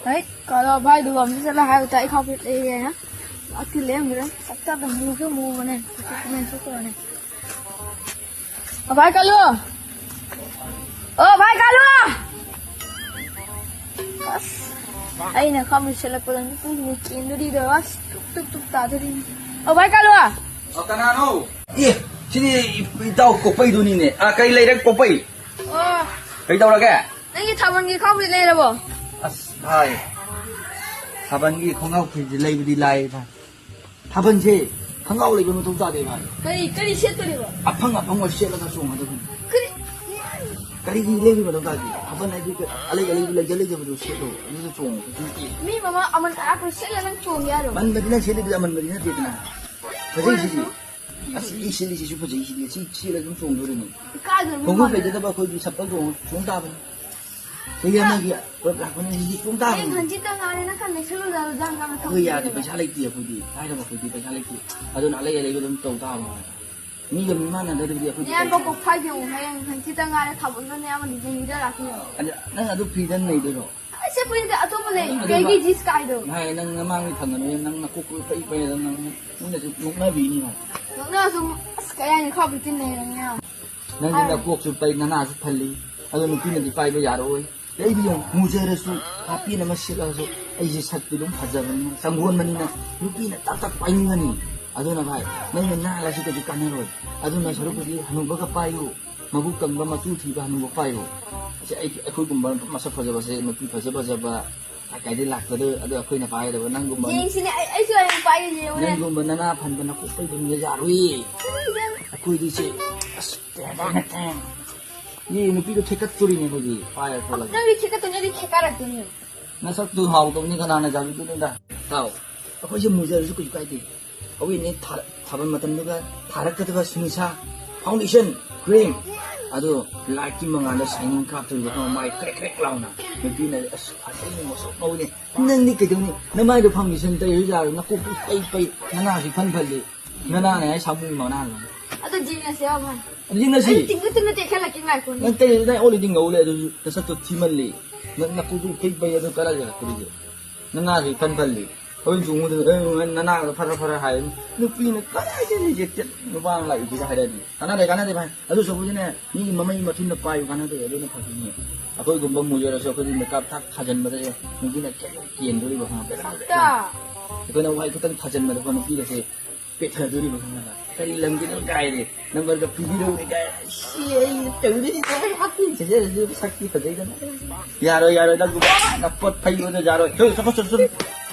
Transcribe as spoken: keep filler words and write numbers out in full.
ꯍꯩꯠ, ꯀꯥꯂꯣ ꯚꯥꯏꯗꯨ ꯑꯝꯇ ꯆꯠꯂ ꯍꯥꯏꯌꯨ ꯇ, ꯑꯩ ꯈꯥꯎ ꯄꯤꯔꯛꯑꯦ ꯍꯥꯏꯅ꯫ ꯑꯀꯤ ꯂꯦꯝꯈ꯭ꯔꯦ꯫ ꯆꯞ ꯆꯥꯗ ꯃꯨꯁꯨ ꯃꯨꯕꯅꯦ꯫ ꯀꯃꯦꯟ ꯊꯣꯛꯇꯧꯔꯅꯦ꯫ ꯑꯣ ꯚꯥꯏ ꯀꯥꯂꯨ! ꯑꯣ ꯚꯥꯏ ꯀꯥꯂꯨ! ꯑꯁ, ꯑꯩꯅ ꯈꯥꯎ ꯄꯤꯁꯜꯂꯛꯄꯗ ꯅꯨꯄꯤꯁꯤꯡꯅ ꯆꯦꯟꯗꯣꯔꯤꯗꯣ꯫ ꯑꯁ, ꯇꯨꯞ ꯇꯨꯞ ꯇꯨꯞ ꯇꯥꯗꯣꯔꯤꯅꯤ꯫ ꯑꯣ ꯚꯥꯏ ꯀꯥꯂꯨ! ꯑ, ꯀꯅꯥꯅꯣ? ꯑꯦ, ꯁꯤꯗꯤ ꯏ-, ꯏꯇꯥꯎ ꯀꯣꯛꯄꯩꯗꯨꯅꯤꯅꯦ꯫ ꯑ, ꯀꯔꯤ ꯂꯩꯔꯦ ꯀꯣꯛꯄꯩ? ꯑꯣ꯫ ꯀꯩ ꯇꯧꯔꯒꯦ? ꯅꯪꯒꯤ ꯊꯥꯕꯜꯒꯤ ꯈꯥꯎꯕꯤ ꯂꯩꯔꯕꯣ? ꯑꯁ ꯚꯥꯏ, ꯊꯥꯕꯜꯒꯤ ꯈꯣꯡꯒ꯭ꯔꯥꯎ ꯐꯨꯔꯤꯠꯁꯦ ꯂꯩꯕꯗꯤ ꯂꯥꯏ ꯚꯥꯏ꯫ ꯊꯥꯕꯜꯁꯦ ꯈꯣꯡꯒ꯭ꯔꯥꯎ ꯂꯩꯕ ꯃꯊꯧ ꯇꯥꯗꯦ ꯚꯥꯏ꯫ ꯀꯔꯤ, ꯀꯔꯤ ꯁꯦꯠꯇꯣꯔꯤꯕꯣ? ꯑꯐꯪ ꯑꯐꯪꯕ ꯁꯦꯠꯂꯒ ꯆꯣꯡꯒꯗꯕꯅꯤ꯫ ꯀꯔꯤ? ꯀꯔꯤꯒꯤ ꯂꯩꯕꯒꯤ ꯃꯊꯧ ꯇꯥꯒꯦ? ꯊꯥꯕꯜ ꯍꯥꯏꯗꯤ ꯑꯂꯩ ꯑꯂꯩꯕ ꯂꯩꯖ ꯂꯩꯖꯕꯗꯨ ꯁꯦꯠꯂꯣ, ꯑꯗꯨꯗ ꯆꯣꯡꯉꯣ, ꯀꯩꯁꯨ ꯅꯠꯇꯦ꯫ ꯃꯤ ꯃꯃꯥ ꯑꯃꯟ ꯑꯔꯥꯛꯄ ꯁꯦꯠꯂ ꯅꯪ ꯆꯣꯡꯒꯦ ꯍꯥꯏꯔꯣ? ꯑꯃꯟꯕꯗꯤ ꯅꯪ ꯁꯦꯠꯂꯤꯗꯨꯗꯤ ꯑꯃꯟꯕꯗꯤ ꯅꯠꯇꯦꯗꯅ꯫ ꯐꯖꯩꯁꯤꯗꯤ꯫ ꯑꯣꯏꯔꯁꯨ꯫ ꯑꯁ, ꯁꯤ ꯁꯦꯠꯂꯤꯁꯤꯁꯨ ꯐꯖꯩꯁꯤꯗꯤ꯫ ꯁꯤ ꯁꯦꯠꯂꯒ ꯑꯗꯨꯝ ꯆꯣꯡꯗꯣꯔꯤꯅꯤ꯫ ꯏꯀꯥꯏꯗꯣꯏꯕ ꯈꯣꯡꯎꯞ ꯃꯥꯜꯂꯦ꯫ ꯂꯩꯖꯗꯕ ꯑꯩꯈꯣꯏꯗꯤ ꯁꯞꯄꯜ ꯇꯣꯡꯉ ꯆꯣꯡ ꯇꯥꯕꯅꯤ꯫ ꯆꯍꯤ ꯑꯃꯒꯤ ꯄꯨꯂꯞ ꯂꯥꯛꯄꯅꯤ, ꯍꯧꯖꯤꯛꯇꯤ ꯆꯣꯡ ꯇꯥꯕꯅꯤ꯫ ꯍꯌꯦꯡ ꯍꯟꯆꯤꯠꯇ ꯉꯥꯏꯔꯦ, ꯅꯪ ꯈꯔ ꯂꯩꯁꯜꯂꯨ ꯌꯥꯔꯣ? ꯖꯥꯡ ꯖꯥꯡ ꯑꯩꯈꯣꯏ ꯌꯥꯗꯦ, ꯊꯝꯃꯣ꯫ ꯄꯩꯁꯥ ꯂꯩꯇꯦ ꯑꯩꯈꯣꯏꯗꯤ, ꯂꯥꯏꯔꯕ ꯑꯩꯈꯣꯏꯗꯤ ꯄꯩꯁꯥ ꯂꯩꯇꯦ꯫ ꯑꯗꯨꯅ ꯑꯂꯩ ꯑꯂꯩꯕ ꯑꯗꯨꯝ ꯇꯧ ꯇꯥꯕꯅꯤ꯫ ꯃꯤꯒ ꯃꯤꯃꯥꯟꯅꯗ꯭ꯔꯗꯤ ꯑꯩꯈꯣꯏꯗꯤ ꯅꯌꯥꯝꯕ ꯀꯩꯁꯨ ꯀꯣꯛꯐꯥꯏꯗꯣ ꯍꯌꯦꯡ ꯍꯟꯆꯤꯠꯇ ꯉꯥꯏꯔꯦ, ꯊꯥꯕꯜꯗ ꯅꯌꯥꯝꯕ ꯗꯤꯖꯥꯏꯟꯒꯤꯗ ꯂꯥꯛꯇꯣꯏꯅꯦ꯫ ꯑꯗ ꯅꯪ ꯑꯗꯨ ꯐ꯭ꯔꯤꯗ ꯂꯩꯗꯣꯏꯔꯣ? ꯑꯁ, ꯑꯩꯈꯣꯏꯗꯤ ꯑꯆꯧꯕ ꯂꯩ, ꯑꯗꯨ ꯀꯩꯒꯤ ꯃꯥ-, ꯖꯤꯁ ꯀꯥꯏꯗꯣ? ꯍꯥꯏ, ꯅꯪ ꯅꯃꯥꯡꯒꯤ ꯐꯪꯒꯅꯨ, ꯅꯪ ꯅꯀꯣꯛ ꯄꯩ ꯄꯩꯔꯒ ꯅꯪ ꯃꯤꯅꯁꯨ ꯅꯣꯛꯅꯕꯤꯅꯤ ꯅꯪ꯫ ꯅꯣꯛꯅꯔꯁꯨ, ꯑꯁ, ꯀꯩ ꯍꯥꯏꯅꯤ, ꯈꯥꯎꯕꯤ ꯇꯤꯟꯅꯩ ꯅꯪ ꯌꯥꯝ꯫ ꯅꯪꯗꯤ ꯍꯥꯏ꯫ ꯅꯀꯣꯛꯁꯨ ꯄꯩ, ꯅꯅꯥꯁꯨ ꯐꯜꯂꯤ, ꯑꯗꯣ ꯅꯨꯄꯤꯅꯗꯤ ꯄꯥꯏꯕ ꯌꯥꯔꯛꯑꯣꯏ꯫ ꯑꯩꯗꯤ ꯌꯦꯡꯉꯨ, ꯃꯨꯖꯔꯁꯨ ꯍꯥꯞꯄꯦꯟ ꯑꯃ ꯁꯦꯠꯂꯒꯁꯨ ꯑꯩꯁꯦ ꯁꯛꯇꯤ ꯑꯗꯨꯝ ꯐꯖꯕꯅꯤꯅ, ꯆꯪꯒꯣꯟꯕꯅꯤꯅ ꯅꯨꯄꯤꯅ ꯇꯥꯛ ꯇꯥꯛ ꯄꯥꯏꯅꯤꯡꯒꯅꯤ꯫ ꯑꯗꯨꯅ ꯚꯥꯏ, ꯅꯪꯅ ꯅꯥꯜꯂꯁꯨ ꯀꯩꯁꯨ ꯀꯥꯟꯅꯔꯣꯏ꯫ ꯑꯗꯨꯅ ꯁꯔꯨꯛꯄꯨꯗꯤ ꯍꯅꯨꯕꯒ ꯄꯥꯏꯌꯨ, ꯃꯕꯨꯛ ꯀꯪꯕ, ꯃꯇꯨ ꯊꯤꯕ ꯍꯅꯨꯕ ꯄꯥꯏꯌꯨ꯫ ꯑꯁꯤ ꯑꯩ, ꯑꯩꯈꯣꯏꯒꯨꯝꯕ ꯃꯁꯛ ꯐꯖꯕꯁꯦ, ꯅꯨꯄꯤ ꯐꯖ ꯐꯖꯕ ꯀꯥꯏ ꯀꯥꯏꯗꯩ ꯂꯥꯛꯀꯗꯣꯏ? ꯑꯗꯣ ꯑꯩꯈꯣꯏꯅ ꯄꯥꯏꯒꯗꯕ, ꯅꯪꯒꯨꯝꯕ, ꯌꯦꯡꯁꯤꯅꯦ, ꯑꯩ, ꯑꯩꯁꯨ ꯍꯌꯦꯡ ꯄꯥꯏꯒꯦ, ꯌꯦꯡꯉꯨꯅꯦ꯫ ꯅꯪꯒꯨꯝꯕ ꯅꯅꯥ ꯐꯟꯕ ꯅꯀꯣꯛ ꯄꯩꯕ ꯃꯤꯗ ꯌꯥꯔꯣꯏꯌꯦ꯫ ꯑꯩꯈꯣꯏꯗꯤ ꯁꯦ, ꯑꯁ, ꯀꯩ ꯍꯥꯏꯇꯥꯔꯦ, ꯅꯠꯇꯦ꯫ ꯃꯤ ꯅꯨꯄꯤꯗꯣ ꯊꯦꯛꯀꯠꯇꯣꯔꯤꯅꯦ ꯑꯩꯈꯣꯏꯗꯤ, ꯄꯥꯏꯔ ꯈꯣꯠꯂꯒ꯫ ꯅꯪꯗꯤ ꯊꯦꯛꯀꯠꯇꯣꯏꯅꯦ, ꯑꯩꯗꯤ ꯊꯦꯛꯀꯥꯏꯔꯛꯇꯣꯏꯅꯦ꯫ ꯅꯁꯛꯇꯨ ꯍꯥꯎꯗꯕꯅꯤ, ꯀꯅꯥꯅ ꯆꯥꯕꯤꯗꯣꯏꯅꯣꯗ? ꯇꯥꯎ, ꯑꯩꯈꯣꯏꯁꯦ ꯃꯨꯖꯔꯁꯨ ꯀꯩꯁꯨ ꯀꯥꯏꯗꯦ꯫ ꯑꯩꯈꯣꯏꯅꯦ ꯊꯥ-, ꯊꯥꯕꯜ ꯃꯇꯝꯗꯨꯒ ꯊꯥꯔꯛꯀꯗꯕ ꯁꯤꯅꯤꯁꯥ, ꯐꯥꯎꯟꯗꯦꯁꯟ, ꯀ꯭ꯔꯤꯝ, ꯑꯗꯣ ꯂꯥꯏꯠꯀꯤ ꯃꯉꯥꯜꯗ ꯁꯥꯏꯅꯤꯡ ꯀꯥꯞꯇꯣꯔꯤꯕ ꯈꯪꯉꯕ? ꯃꯥꯏ ꯀ꯭ꯔꯦꯛ ꯀ꯭ꯔꯦꯛ ꯂꯥꯎꯅ꯫ ꯅꯨꯄꯤꯅ, "ꯑꯁ, ꯐꯖꯩꯅꯦ, ꯉꯧꯁꯣꯛ ꯉꯧꯏꯅꯦ꯫" ꯅꯪꯗꯤ ꯀꯩꯗꯧꯅꯤ? ꯅꯃꯥꯏꯗꯣ ꯐꯥꯎꯟꯗꯦꯁꯟ ꯇꯩꯔꯁꯨ ꯌꯥꯔꯣꯏ, ꯅꯀꯣꯛꯇꯨ ꯄꯩ ꯄꯩ, ꯅꯅꯥꯁꯨ ꯏꯐꯟ ꯐꯜꯂꯤ꯫ ꯅꯅꯥꯅꯦ ꯍꯥꯏ ꯁꯥꯃꯨ ꯃꯅꯥꯅ꯫ ꯑꯗꯨ ꯖꯤꯝꯅ ꯁꯦꯝꯕ ꯐꯅꯤ꯫ ꯖꯤꯝꯅ ꯁꯤ꯫ ꯑꯩ ꯇꯤꯡꯒ ꯇꯤꯡꯒ ꯇꯦꯛꯈꯠꯂꯛꯀꯦ, ꯉꯥꯏꯈꯣꯅꯦ꯫ ꯅꯪ ꯇꯩꯔꯁꯨ ꯅꯪ already ꯉꯧ ꯂꯩ, ꯑꯗꯨꯁꯨ ꯅꯁꯛꯇꯣ ꯊꯤꯃꯜꯂꯤ꯫ ꯅꯪ ꯅꯀꯨꯗꯨ ꯐꯩ ꯐꯩ ꯑꯗꯨ ꯀꯗꯥꯏ ꯆꯠꯈ꯭ꯔꯤꯒꯦ? ꯅꯅꯥꯁꯨ ꯏꯐꯟ ꯐꯜꯂꯤ꯫ ꯍꯣꯔꯦꯟ ꯆꯣꯡꯕꯗ, "ꯑꯦ, ꯅꯅꯥꯗꯣ ꯐꯔ ꯐꯔ" ꯍꯥꯏꯔꯅꯤ꯫ ꯅꯨꯄꯤꯅ ꯀꯗꯥꯏꯗ rejected ꯅꯨꯄꯥ ꯑꯃ ꯂꯥꯛꯏꯁꯤꯒ ꯍꯥꯏꯔꯗꯤ꯫ ꯀꯥꯟꯅꯗꯦ, ꯀꯥꯟꯅꯗꯦ ꯚꯥꯏ꯫ ꯑꯗꯨ ꯁꯔꯨꯛꯄꯨꯗꯤꯅꯦ, ꯃꯤꯒꯤ ꯃꯃꯩ ꯃꯊꯨꯟꯗ ꯄꯥꯏꯌꯨ, ꯀꯥꯟꯅꯗꯦ꯫ ꯑꯗꯨꯅ ꯐꯗꯣꯏꯅꯦ꯫ ꯑꯩꯈꯣꯏꯒꯨꯝꯕ ꯃꯨꯖꯔꯁꯨ ꯑꯩꯈꯣꯏꯗꯤ ꯃꯦꯀꯞ ꯊꯥꯛ ꯊꯥꯖꯟꯕꯗ ꯅꯨꯄꯤꯅ ꯀꯩꯅꯣ ꯀꯦꯟꯗꯣꯔꯤꯕ ꯈꯪꯉꯕ? ꯑꯩꯈꯣꯏꯅ ꯋꯥꯏ ꯈꯤꯇꯪ ꯊꯥꯖꯟꯕꯗꯀꯣ ꯅꯨꯄꯤꯒꯁꯦ ꯄꯦꯊꯗꯣꯔꯤꯕ ꯈꯪꯉꯕ? ꯀꯔꯤ ꯂꯝꯒꯤꯅꯣ ꯀꯥꯏꯔꯦ, ꯅꯝꯕꯔꯒ ꯄꯤꯕꯤꯔꯛꯎꯅꯦ ꯀꯥꯏꯔꯦ꯫ ꯁꯤ ꯑꯩ ꯇꯧꯗꯣꯏꯅꯤ, ꯀꯃꯥꯏ ꯍꯥꯞꯇꯣꯏꯅꯤ? ꯐꯖꯩꯗꯅ꯫ ꯌꯥꯔꯣꯏ, ꯌꯥꯔꯣꯏ, ꯅꯪ ꯅꯄꯣꯠ ꯐꯩꯕꯗꯣ ꯌꯥꯔꯣꯏ꯫ ꯍꯦ, ꯆꯠꯈꯣ, ꯆꯠꯈꯣ, ꯆꯠꯈꯣ꯫